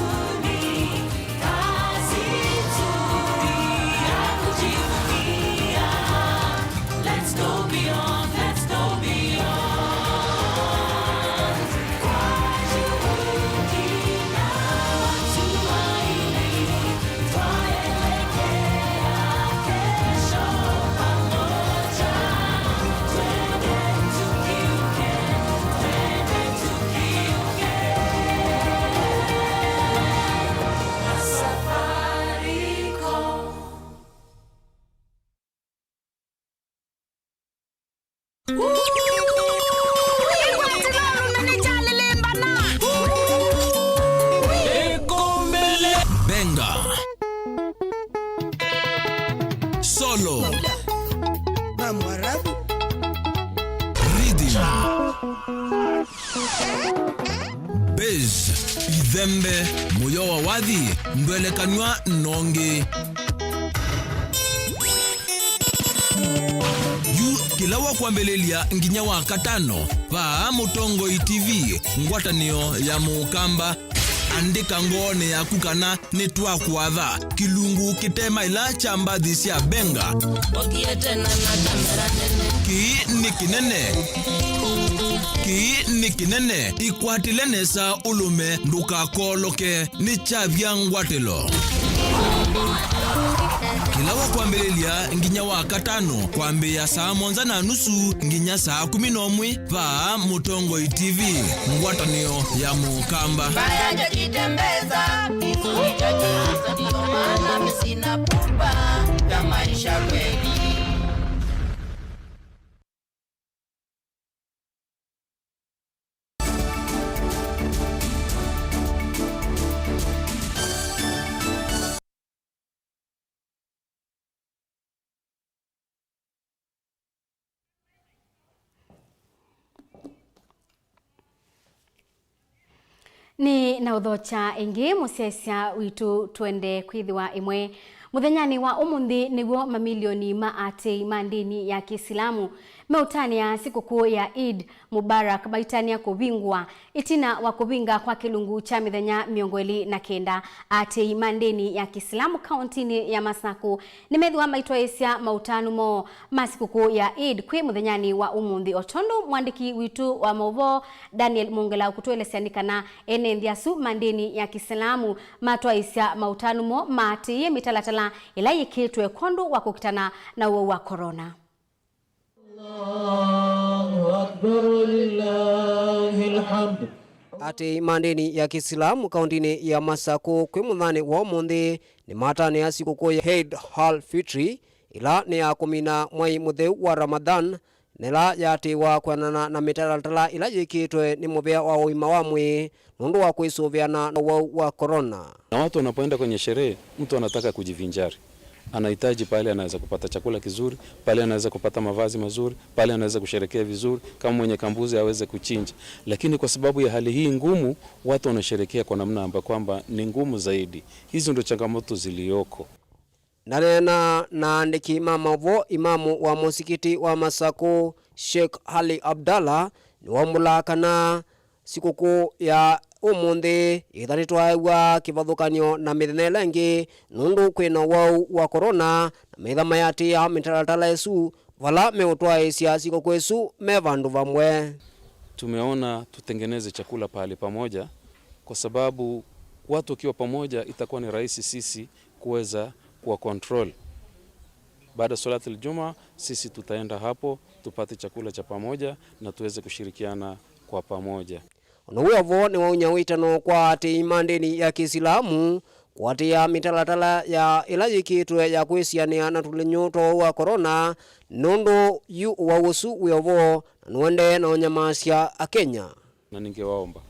Benga. Solo. Rhythm. Bass, ithembe, mũyo wa wathi, ndwelekanw'a nongi. Yu kĩla wa kwambĩlĩlya nginya wa katano, vaa Mũtongoi T V, ngwatanĩo ya Mũkamba. Andĩka ngoonĩ yaku kana nĩtwakũatha kĩlungu kĩte maĩla kya mbathi sya Benga. Ũthiĩte na na kamera nene. Kĩĩ nĩ kĩnene. Kĩĩ nĩ kĩnene. Ĩkwatĩle nesa ũlũme, ndũkakooloke. Nĩ kyavya ngwatĩlo. Kĩla wa kwambĩlĩlya nginya wa katano, kwambĩĩa saa mũonza na nusu nginya saa kũmi na ũmwe, vaa Mũtongoi T V, ngwatanĩo ya Mũkamba. Mbaya jajitembeza, hizo ni chache, ndio maana mimi sina pupa ya maisha kweli. Nĩ na ũthokya ĩngĩ, mũsyaĩĩsya witũ, twende kwĩthĩwa ĩmwe. Mũthenyanĩ wa ũmũnthĩ nĩw'o mamilioni ma aatĩĩi ma ndĩni ya Kĩsilamu meũtanĩa sikũkũ ya Eid Mubarak maitanĩa kũvingũa, ĩtina wa kũvinga kwa kĩlungu kya mĩthenya mĩongo ĩlĩ na kenda. Aatĩĩi ma ndĩni ya Kĩsilamu kauntinĩ ya Masakũ nĩmethĩwa maitwaĩĩsya maũtanu moo ma sikũkũ ya Eid kwĩ mũthenyanĩ wa ũmũnthĩ, o tondũ mwandĩki witũ wa maũvoo Daniel Mwongela ũkũtũelesya nĩ kana ene nthĩ asu ma ndĩni ya Kĩsilamu matwaĩĩsya maũtanu moo maatĩĩe mĩtalatala ĩla yĩkĩtwe kwondũ wa kũkitana na ũwau wa corona. Allahu Akbar, walillahil hamd. Aatĩĩi ma ndĩni ya Kĩsilamu kauntinĩ ya Masakũ kwĩ mũthenyanĩ wa ũmũnthĩ nĩmatanĩa sikũkũ ya Eid al-Fitri, ĩla nĩ ya kũmina mwai mũtheu wa Ramadhan, na ĩla yaatĩĩwa kwĩanana na mĩtalatala ĩla yĩkĩtwe nĩ mũvĩa wa ũima wa mwĩĩ nũndũ wa kwĩsũvĩana na ũwau wa corona. Na watu wanapoenda kwenye sherehe, mtu anataka kujivinjari. Anahitaji pale anaweza kupata chakula kizuri, pale anaweza kupata mavazi mazuri, pale anaweza kusherekea vizuri, kama mwenye kambuzi aweze kuchinja. Lakini kwa sababu ya hali hii ngumu, watu wanasherekea kwa namna amba kwamba ni ngumu zaidi. Hizo ndio changamoto zilioko. Ndaneena na andĩki ma maũvoo, imamu wa mũsikiti wa Masakũ, Sheikh Ali Abdallah, nĩwaumbũla kana sikũkũ ya ũmũnthĩ ĩthanĩtwaĩw'a kĩvathũkany'o na mĩthenya ĩla ĩngĩ nũndũ kwĩ na ũwau wa corona, na metha mayatĩĩa mĩtalatala ĩsu vala meũtwaĩĩsya sikũkũ ĩsu me vandũ vamwe. Tumeona tutengeneze chakula pahali pamoja, kwa sababu watu wakiwa pamoja itakuwa ni rahisi sisi kuweza kuwa control. Baada ya Salatul Juma, sisi tutaenda hapo, tupate chakula cha pamoja na tuweze kushirikiana kwa pamoja. Ona wĩ o vo, nĩwaunya wĩtano kwa aatĩĩi ma ndĩni ya Kĩsilamu kũatĩĩa mĩtalatala ya ĩla yĩkĩtwe ya kwĩsianĩa na tũlĩnyũ twa ũwau wa corona, nũndũ yu ũwau ũsu wĩ o vo na nũendee na ũnyamasya Akenya. Na ningewaomba,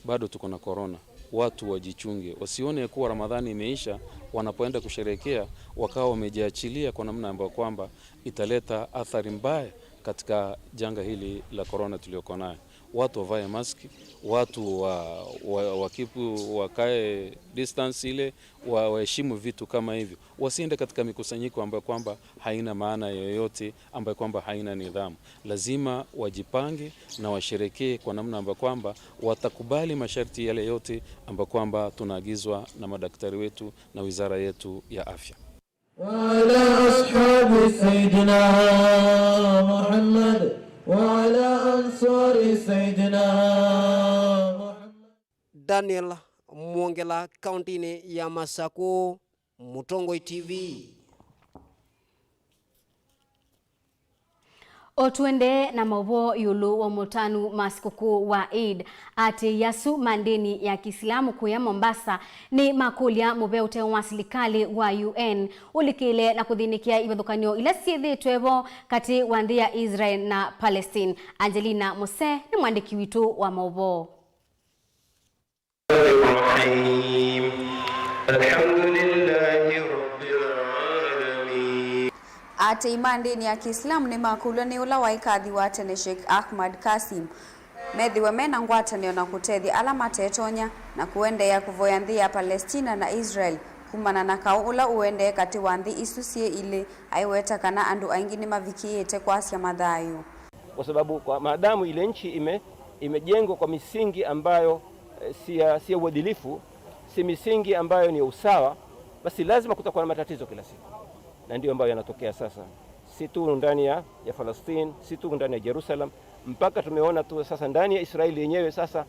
bado tuko na corona, watu wajichunge, wasione kuwa Ramadhani imeisha, wanapoenda kusherehekea wakawa wamejiachilia kwa namna ambayo kwamba italeta athari mbaya katika janga hili la corona tulioko nayo. Watu wavae maski, watu wa, wa, wakipu, wakae distance ile, wa, waheshimu vitu kama hivyo. Wasiende katika mikusanyiko ambayo kwamba haina maana yoyote, ambayo kwamba haina nidhamu. Lazima wajipange na washerekee kwa namna ambayo kwamba watakubali masharti yale yote ambayo kwamba tunaagizwa na madaktari wetu na wizara yetu ya afya. وعلى أصحاب سيدنا محمد وعلى أنصار سيدنا محمد. Daniel Mwongela, kauntinĩ ya Masakũ, Mũtongoi T V. O tũendee na maũvoo ĩũlũ wa motanu ma sikũkũ wa Eid, atĩĩi asu ma ndĩni ya Kĩisilamu kũya Mombasa nĩmakũlya mũvea ũtee wa silikalĩ wa U N ũlikĩle na kũthĩnĩkĩa ivathũkany'o ila syĩthĩĩtwe vo katĩ wa nthĩ ya Israel na Palestine. Angelina Mose nĩ mwandĩki witũ wa maũvoo. الرحيم. الحمد لله رب العالمين. Atĩĩi ma ndĩni ya Kĩisilamu nĩmakũlw'a nĩ ũla waĩ kadhi wa tene Sheikh Ahmad Kasim methĩwe me na ngwatanĩo na kũtethya ala matetonya na kũendeea kũvoya nthĩ ya Palestina na Israel kumana na kaũ ũla ũendee katĩ wa nthĩ isu syĩ ilĩ, aiweta kana andũ aingĩ nĩmavikĩĩte kwasya mathayũ. Kwa sababu kwa maadamu ile nchi ime-, imejengwa kwa misingi ambayo, eh, si ya, si ya uadilifu, si misingi ambayo ni ya usawa, basi lazima kutakuwa na matatizo kila siku. Na ndio ambayo yanatokea sasa. Si tu ndani ya, ya Palestine, si tu ndani ya Jerusalem, mpaka tumeona tu sasa ndani ya Israeli yenyewe sasa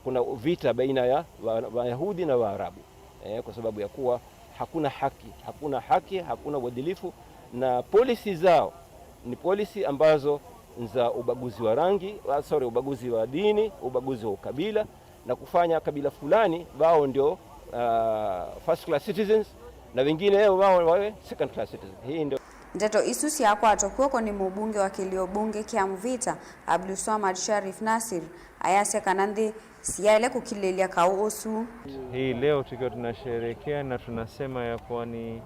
kuna vita baina ya wa-, Wayahudi na Waarabu. Eh, kwa sababu ya kuwa hakuna haki, hakuna haki, hakuna uadilifu, na policy zao ni policy ambazo za ubaguzi wa rangi, ah, sorry, ubaguzi wa dini, ubaguzi wa ukabila, na kufanya kabila fulani wao ndio, ah, first class citizens na wengine wao wawe second class citizens. Hii ndio. Ndeto isu syakwatwa kw'oko nĩ mũmbunge wa kĩlio mbunge kya Mvita, Abdulswamad Sharif Nasir, ayasya kana nthĩ siyaĩle kũkilĩĩlya kaũ ũsu. Hii leo tukiwa tunasherehekea na tunasema ya kuwa ni,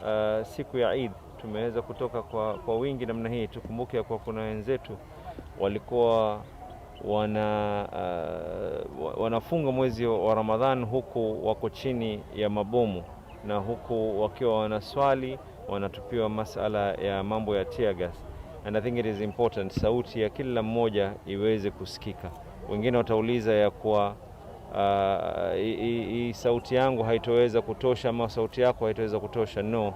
uh, siku ya Eid, tumeweza kutoka kwa, kwa wingi namna hii. Tukumbuke ya kuwa kuna wenzetu walikuwa wana, uh, wa-, wanafunga mwezi wa Ramadhan huku wako chini ya mabomu na huku wakiwa wanaswali wanatupiwa masala ya mambo ya tear gas. And I think it is important sauti ya kila mmoja iweze kusikika. Wengine watauliza ya kuwa, ah, hii, hii, hii sauti yangu haitoweza kutosha ama sauti yako haitoweza kutosha. No,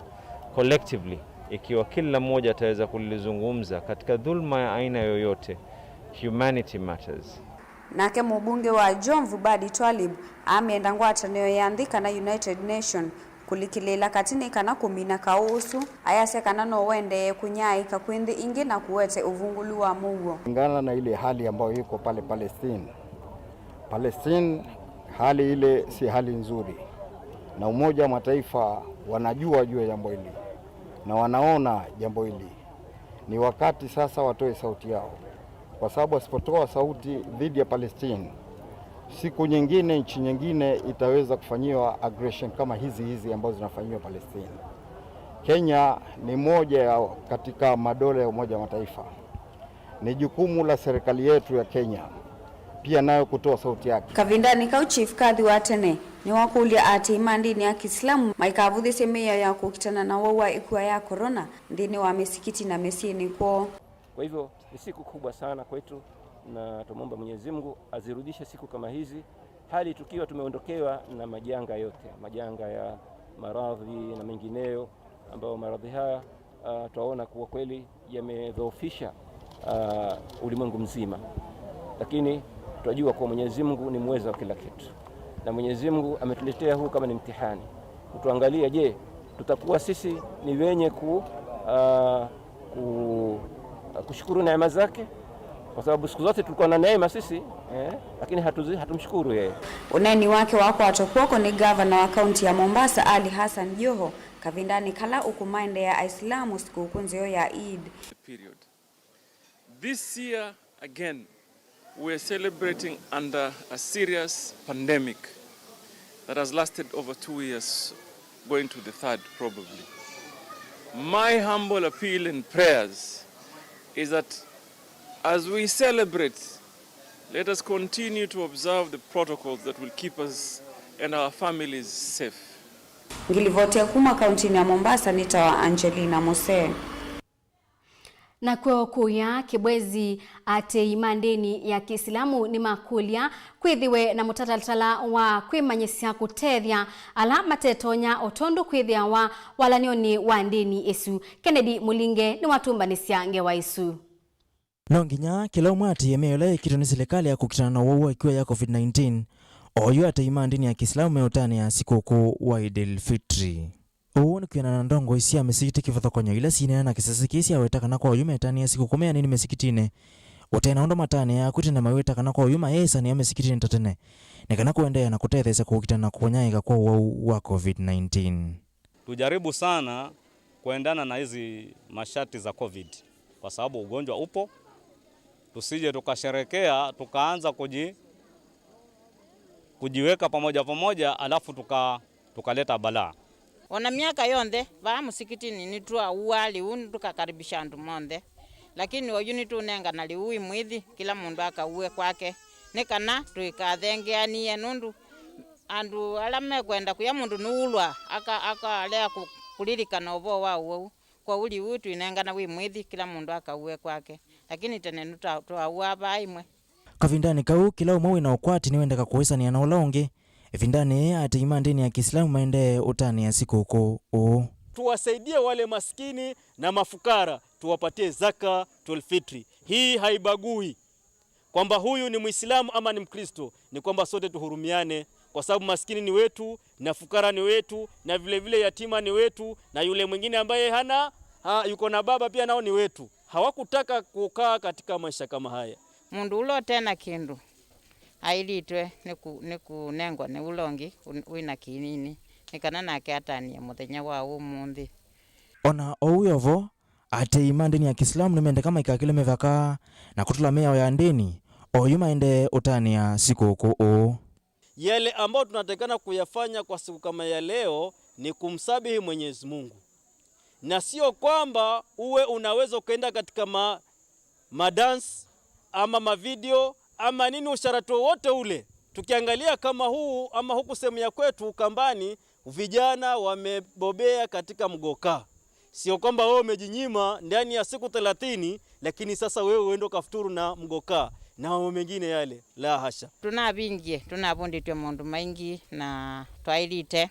collectively, ikiwa kila mmoja ataweza kulizungumza katika dhulma ya aina yoyote, humanity matters. Nake mũmbunge wa Jomvu Badi Twalib amenda ngwatanĩo ya nthĩ kana United Nation kũlikĩlĩĩla katĩ nĩ kana kũmina kaũ ũsu, ayasya kana no ũendee kũnyaaĩka kwĩ nthĩ ingĩ na kũete ũvungũlu wa mũuo. Kulingana na ile hali ambayo iko pale Palestine, Palestine, hali ile si hali nzuri, na Umoja wa Mataifa wanajua juu ya jambo hili na wanaona jambo hili. Ni wakati sasa watoe sauti yao, kwa sababu wasipotoa sauti dhidi ya Palestine, siku nyingine nchi nyingine itaweza kufanyiwa aggression kama hizi hizi ambazo zinafanyiwa Palestine. Kenya ni moja ya katika madola ya Umoja wa Mataifa. Ni jukumu la serikali yetu ya Kenya pia nayo kutoa sauti yake. Kavindanĩ kau, Chief Kadhi wa tene nĩwakũlya atĩĩi ma ndĩni ya Kĩisilamu maikavũthĩsye mĩao ya kũkitana na ũwau wa ĩkua ya corona nthĩnĩ wa mĩsikiti na mĩsyĩnĩ kwoo. Kwa hivyo, ni siku kubwa sana kwetu, na tumwomba Mwenyezi Mungu azirudishe siku kama hizi, hali tukiwa tumeondokewa na majanga yote, majanga ya maradhi na mengineyo, ambayo maradhi haya, ah, twaona kuwa kweli yamedhoofisha, ah, ulimwengu mzima. Lakini twajua kuwa Mwenyezi Mungu ni muweza wa kila kitu. Na Mwenyezi Mungu ametuletea huu kama ni mtihani. Kutuangalia, je, tutakuwa sisi ni wenye ku-, ah, ku-, kushukuru neema zake? Kwa sababu siku zote tulikuwa na neema sisi, eh, lakini hatuzi-, hatumshukuru yeye. Ũneeni wake wakwatwa kw'oko nĩ ngavana wa kaunti ya Mombasa, Ali Hassan Joho, kavindanĩ kala ũkũmaendeea Aisilamu sikũkũ nzeo ya Eid. Period. This year, again, we're celebrating under a serious pandemic that has lasted over two years, going to the third, probably. My humble appeal and prayers is that as we celebrate, let us continue to observe the protocols that will keep us and our families safe. Ngilivotia kuma kauntinĩ ya Mombasa, nĩtawa Angelina Mose. Nakw'o kũya Kĩbwezi, atĩĩi ma ndĩni ya Kĩisilamu nĩmakũlya kwĩthĩwe na mũtalatala wa kwĩmanyĩsya kũtethya ala matetonya o tondũ kwĩthĩawa walany'onĩ wa ndĩni ĩsu. Kennedy Mũlinge nĩwatũmbanĩsya ngewa ĩsu. No nginya kĩla ũmwe atĩĩe mĩao ĩla yĩkĩtwe nĩ silikalĩ ya kũkitana na ũwau wa ĩkua ya COVID nineteen, oyu atĩĩi ma ndĩni ya Kĩisilamu meũtanĩa sikũkũ wa Eid el Fitri. Ũu nĩ kwĩanana na ndongoi sya mĩsikitĩ kĩvathũkany'o ila sineena na kĩsese kĩĩ syaweta kana kwa oyu metanĩa sikũkũ me anini mĩsikitinĩ, ũte na ũndũ matanĩaa kwĩ tene maiweta kana kwa oyu mayeesanĩa mĩsikitinĩ ta tene, nĩ kana kũendeea na kũtetheesya kũkita na kũnyaĩĩka kwa ũwau wa covid nineteen. Tujaribu sana kuendana na hizi masharti za covid, kwa sababu ugonjwa upo, tusije tukasherekea, tukaanza kuji-, kujiweka pamoja pamoja, alafu tuka-, tukaleta balaa. Ona myaka yonthe, vaa mũsikitinĩ nĩtwaũaa lĩu tũkakaribisha andũ monthe, lakini oyu nĩtũnengana lĩu imwĩthi, kĩla mũndũ akauwe kwake, nĩ kana tũikathengeanĩe, nũndũ andũ ala mekwenda kũya mũndũ nũũlwa aka-, akalea kũ-, kũlilikana ũvoo wa ũwau. Kwoou lĩu twĩnengana wĩ mwĩthi, kĩla mũndũ akauwe kwake, lakini tene nũta-, twaũaa vaa imwe. Kavindanĩ kau, kĩla ũmwe wĩ na ũkwati nĩwendeka kũĩsanĩa na ũla ũngĩ. Ĩvindanĩ yĩĩ, aatĩĩi ma ndĩni ya Kĩsilamu maendee ũtanĩa sikũkũ ũũ. Tuwasaidie wale maskini na mafukara, tuwapatie zakatul fitri. Hii haibagui kwamba huyu ni Muislamu ama ni Mkristo, ni kwamba sote tuhurumiane, kwa sababu maskini ni wetu na fukara ni wetu na vile vile yatima ni wetu na yule mwingine ambaye hana, ha, yuko na baba pia nao ni wetu. Hawakutaka kukaa katika maisha kama haya. Mũndũ ũla ũte na kĩndũ aĩlĩtwe nĩ kũ-, nĩ kũnengwa nĩ ũla ũngĩ ũ-, wĩ na kĩnini, nĩ kana nake atanĩe mũthenya wa ũmũnthĩ. O na oou wĩ o vo, aatĩĩi ma ndĩni ya Kĩsilamu nĩmendeka maikakĩle mĩvaka na kũtũla mĩao ya ndĩni, oyu maendee ũtanĩa sikũkũ ũũ. Yale ambayo tunatakikana kuyafanya kwa siku kama ya leo ni kumsabihi Mwenyezi Mungu, na sio kwamba uwe unaweza ukaenda katika ma, madance ama mavideo ama nini, usharati wowote ule. Tukiangalia kama huu ama huku sehemu ya kwetu Ukambani, vijana wamebobea katika mgoka. Sio kwamba wewe umejinyima ndani ya siku thelathini, lakini sasa wewe uende ukafuturu na mgoka na mambo mengine yale. La hasha. Tũnavingie, tũnavundĩtw'e maũndũ maingĩ na twaĩlĩte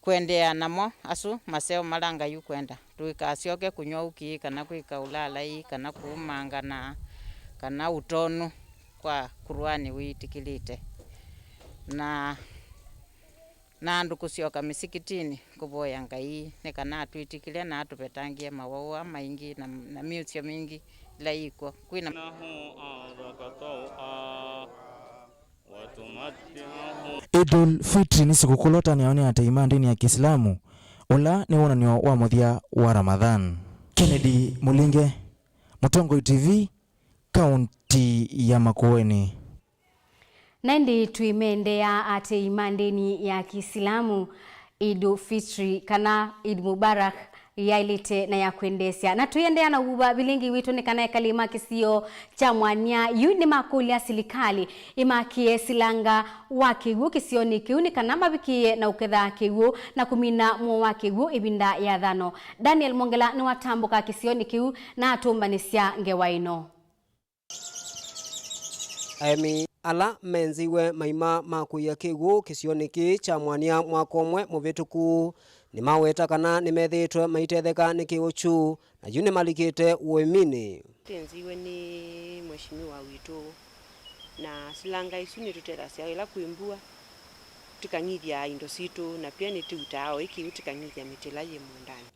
kũendeea namo asu maseo mala Ngai ũkwenda. Tũikasyoke kũnyw'a ũkĩ, kana kwĩka ũlaalai, kana kũumangana, kana ũtonu kwa Kuruani wĩtĩkĩlĩte. Na, na andũ kũsyoka mĩsikitinĩ kũvoya Ngai nĩ kana atwĩtĩkĩle na atũvetangĩe mawau aa maingĩ na, na mĩusyo mingĩ ĩla yĩkw'o. Kwĩna Idul Fitri nĩ sikũkũ ũla ũtanĩawa nĩ aatĩĩi ma ndĩni ya Kĩsilamu, ũla nĩ wonany'o wa mũthya wa Ramadhan. Kennedy Mũlinge, Mũtongoi T V, kaunti ya Makueni. Na ĩndĩ twĩmendea aatĩĩi ma ndĩni ya Kĩsilamu, Idu Fitri kana Eid Mubarak yaĩlĩte na ya kwendeesya. Na tũiendeea na ũvuva vilingi witũ nĩ kana ekalĩ ma kĩsio kya Mwanya yu nĩmakũlya silikalĩ ĩmakĩe silanga wa kĩw'ũ kĩsionĩ kĩu nĩ kana mavikĩĩe na ũketha kĩw'ũ na kũmina mũo wa kĩw'ũ ĩvinda ya thano. Daniel Mwongela nĩwatambũka kĩsionĩ kĩu na atũmbanĩsya ngewa ĩno. Aemi ala menziwe maima ma kũia kĩw'ũ kĩsionĩ kĩĩ kya Mwanya mwaka ũmwe mũvĩtũku nĩmaweta kana nĩmethĩĩtwe maitetheka nĩ kĩw'ũ kyu, na yu nĩmalikĩte ũĩminĩ. Twenziwe nĩ Mheshimiwa witũ, na silanga isu nĩtũtethasya ĩla kwĩ mbua, tũkang'ithya indo sitũ, na pia nĩtũutaa o ĩ kĩw'ũ tũkang'ithya mĩtĩ ĩla yĩ mũũndanĩ.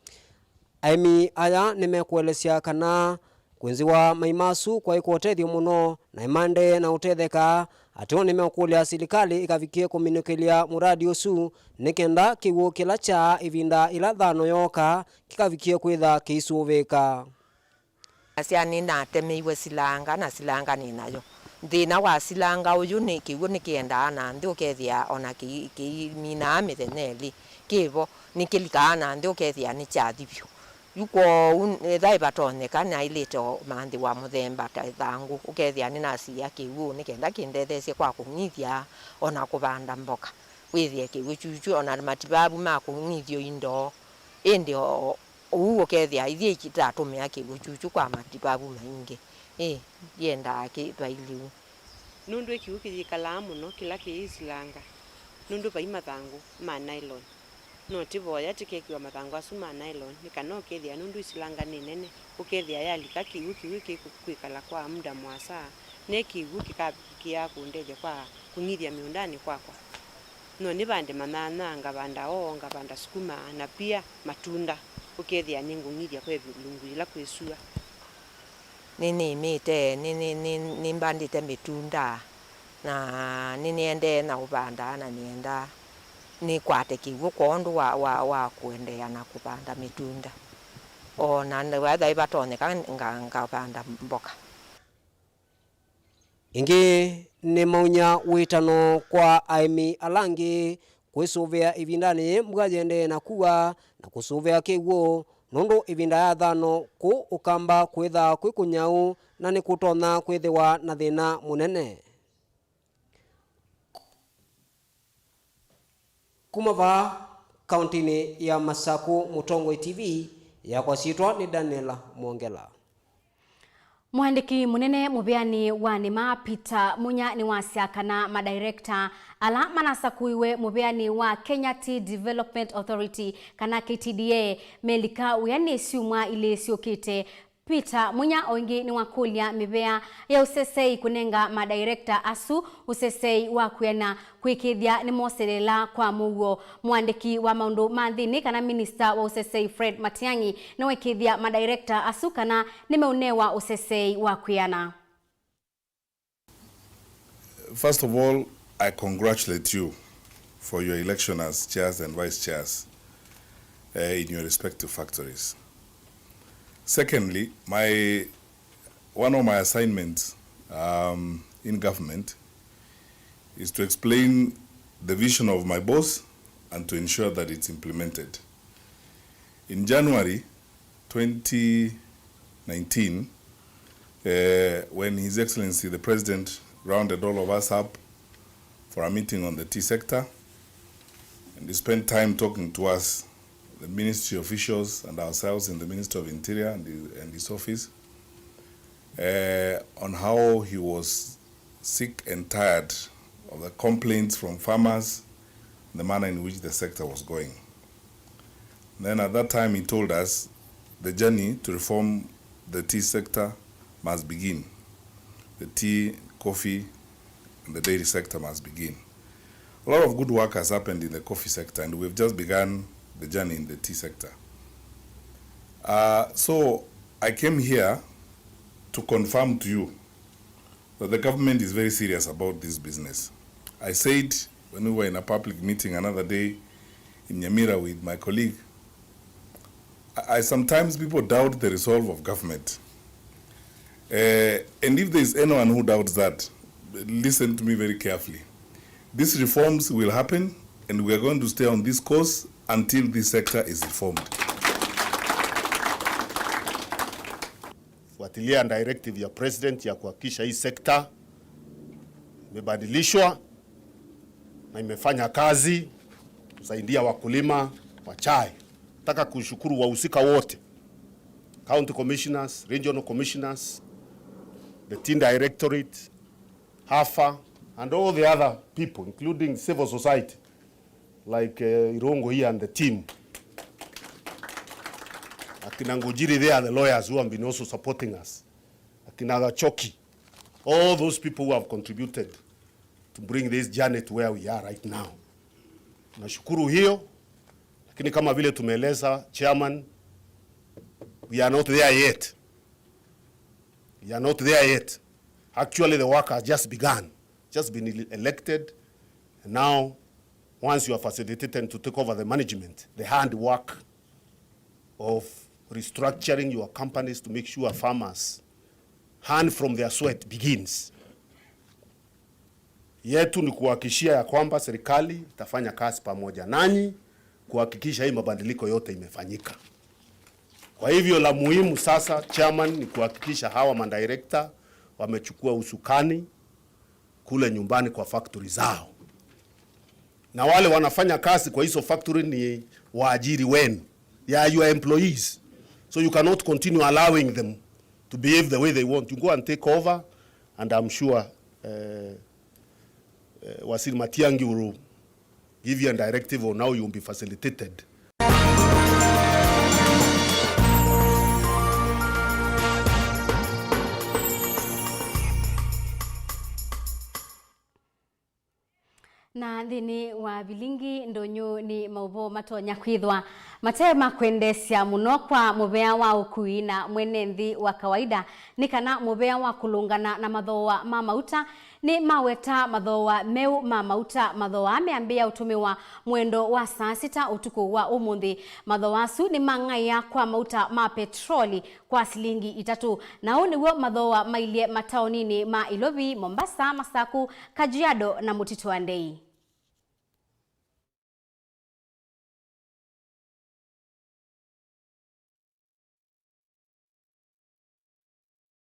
Aĩmi aya nĩmekũelesya kana kwĩnziwa maima asu kwaĩ kwa ũtethyo mũno, na nĩmaendee na ũtetheka. Ateo nĩmekũlya silikalĩ ĩkavikĩe kũminũkĩlya mũradi ũsu nĩ kenda kĩw'ũ kĩla kyaa ĩvinda ĩla thano yooka kĩkavikĩe kwĩtha kĩisũvĩĩka. Asya nĩnatemeiwe silanga, na silanga nĩ nayo. Thĩna wa silanga ũyũ nĩ kĩw'ũ nĩkĩendaa na nthĩ, ũkethĩa ona kĩ-, kĩiminaa mĩthenya ĩlĩ kĩ vo, nĩkĩlikaa na nthĩ, ũkethĩa nĩkyathi vyũ. Yu kwoou, ethĩwa ĩvatonyeka, naĩlĩte o manthĩwa mũthemba ta ĩthangũ, ũkethĩa nĩnasiĩa kĩw'ũ nĩ kenda kĩndetheesye kwa kũng'ithya ona kũvanda mboka. Wĩthĩe kĩw'ũ kyukyu, ona mativavu ma kũng'ithyo indo. Ĩndĩ o, Ũu ũkethĩa ithyĩ itatũmĩa kĩw'ũ kyukyu kwa mativavu maingĩ. Ĩ, ndiendaa kĩvailiu. Nũndũ ĩ kĩw'ũ kĩyĩkalaa mũno kĩla kĩyĩ isilanga, nũndũ vai mathangũ ma nylon. No tĩvoya tĩkekĩwa mathangũ asu ma nylon, nĩ kana ũkethĩa nũndũ isilanga nĩ nene, ũkethĩa yalika kĩw'ũ kĩw'ũ kĩkwĩkala kwa muda mũasa, ne kĩw'ũ kĩkavikĩaa kũndethya kwa kũng'ithya mĩũndanĩ kwakwa. No nĩvande manyanya, ngavanda oo, ngavanda sukuma, na pia matunda, ũkethĩa nĩngũng'ithya kwa ĩlungu yĩla kwĩ sua. Nĩnĩmĩte, nĩ, nĩ, nĩ, nĩmbandĩte mĩtunda, na nĩnĩendee na ũvanda, na nĩenda nĩkwate kĩw'ũ kwondũ wa, wa, wa kũendeea na kũvanda mĩtunda. O na waĩthĩa ĩvatonyeka, nga, ngavanda mboka. Ĩngĩ nĩmaunya wĩtano kwa aĩmi ala angĩ kwĩsũvĩa ĩvindanĩ yĩĩ mbua yĩendee na kua na kũsũvĩa kĩw'ũ, nũndũ ĩvinda ya thano kũu ũkamba kwĩthaa kwĩ kũnyau na nĩkũtonya kwĩthĩwa na thĩna mũnene. Kuma vaa kauntinĩ ya Masakũ, Mũtongoi T V, yakwa syĩtwa nĩ Daniel Mwongela. Mũandĩki mũnene mũvĩanĩ wa nĩma Peter Munya nĩwasya kana madirector ala manasakũiwe mũvĩanĩ wa Kenya Tea Development Authority kana K T D A melika wĩanĩ syumwa ilĩ syũkĩte. Peter Munya o ĩngĩ nĩwakũlya mĩvĩa ya ũsesei kũnenga madirector asu ũsesei wa kwĩana kwĩkĩĩthya nĩmoselela kwa mũuo. Mũandĩki wa maũndũ ma nthĩnĩ kana minista wa ũsesei Fred Matiang'i nĩwekĩĩthya madirector asu kana nĩmeũnewa ũsesei wa kwĩana. First of all, I congratulate you for your election as chairs and vice chairs, uh, in your respective factories. Secondly, my, one of my assignments, um, in government is to explain the vision of my boss and to ensure that it's implemented. In January twenty nineteen, uh, when His Excellency the President rounded all of us up for a meeting on the tea sector, and he spent time talking to us, the ministry officials and ourselves in the Ministry of Interior and his, and his office, uh, on how he was sick and tired of the complaints from farmers, the manner in which the sector was going. Then at that time he told us the journey to reform the tea sector must begin. The tea, coffee, and the dairy sector must begin. A lot of good work has happened in the coffee sector, and we've just begun the journey in the tea sector. Uh, so I came here to confirm to you that the government is very serious about this business. I said when we were in a public meeting another day in Nyamira with my colleague, I, I sometimes people doubt the resolve of government. Uh, and if there is anyone who doubts that, listen to me very carefully. These reforms will happen and we are going to stay on this course until this sector is reformed. Fuatilia directive ya president ya kuhakikisha hii sekta imebadilishwa na imefanya kazi kusaidia wakulima wa chai. Nataka kushukuru wahusika wote, county commissioners, regional commissioners, the tea directorate, hafa, and all the other people including civil society like uh, Irongo here and the team. Akina Ngujiri, they are the lawyers who have been also supporting us. Akina Gachoki, all those people who have contributed to bring this journey to where we are right now. Nashukuru hiyo, lakini kama vile tumeeleza chairman, we are not there yet. We are not there yet. Actually, the work has just begun, just been ele- elected, and now once you are facilitated to take over the management, the hard work of restructuring your companies to make sure farmers hand from their sweat begins. Yetu ni kuhakikishia ya kwamba serikali itafanya kazi pamoja nanyi kuhakikisha hii mabadiliko yote imefanyika. Kwa hivyo la muhimu sasa, chairman, ni kuhakikisha hawa madirector wamechukua usukani kule nyumbani kwa factory zao. Na wale wanafanya kazi kwa hizo factory ni waajiri wenu. They are your employees. So you cannot continue allowing them to behave the way they want. You go and take over, and I'm sure uh, uh, Waziri Matiang'i will give you a directive on how you will be facilitated. Na nthĩnĩ wa vilingi ndũnyũ nĩ maũvoo matonya kwĩthwa mate ma kwendeesya mũno kwa mũvea wa ũkui na mwene nthĩ wa kawaida, nĩ kana mũvea wa kũlũngana na mathooa ma mauta nĩ maweta mathooa meũ ma mauta. Mathooa aa meambĩĩa ũtũmĩwa mwendo wa saa sita ũtukũ wa ũmũnthĩ. Mathooa asu nĩ mang'aĩa kwa mauta ma petroli kwa silingi itatũ. Na ũũ nĩw'o mathooa mailye mataoninĩ ma Ilovi, Mombasa, Masaku, Kajiado na Mũtitũ wa Ndei.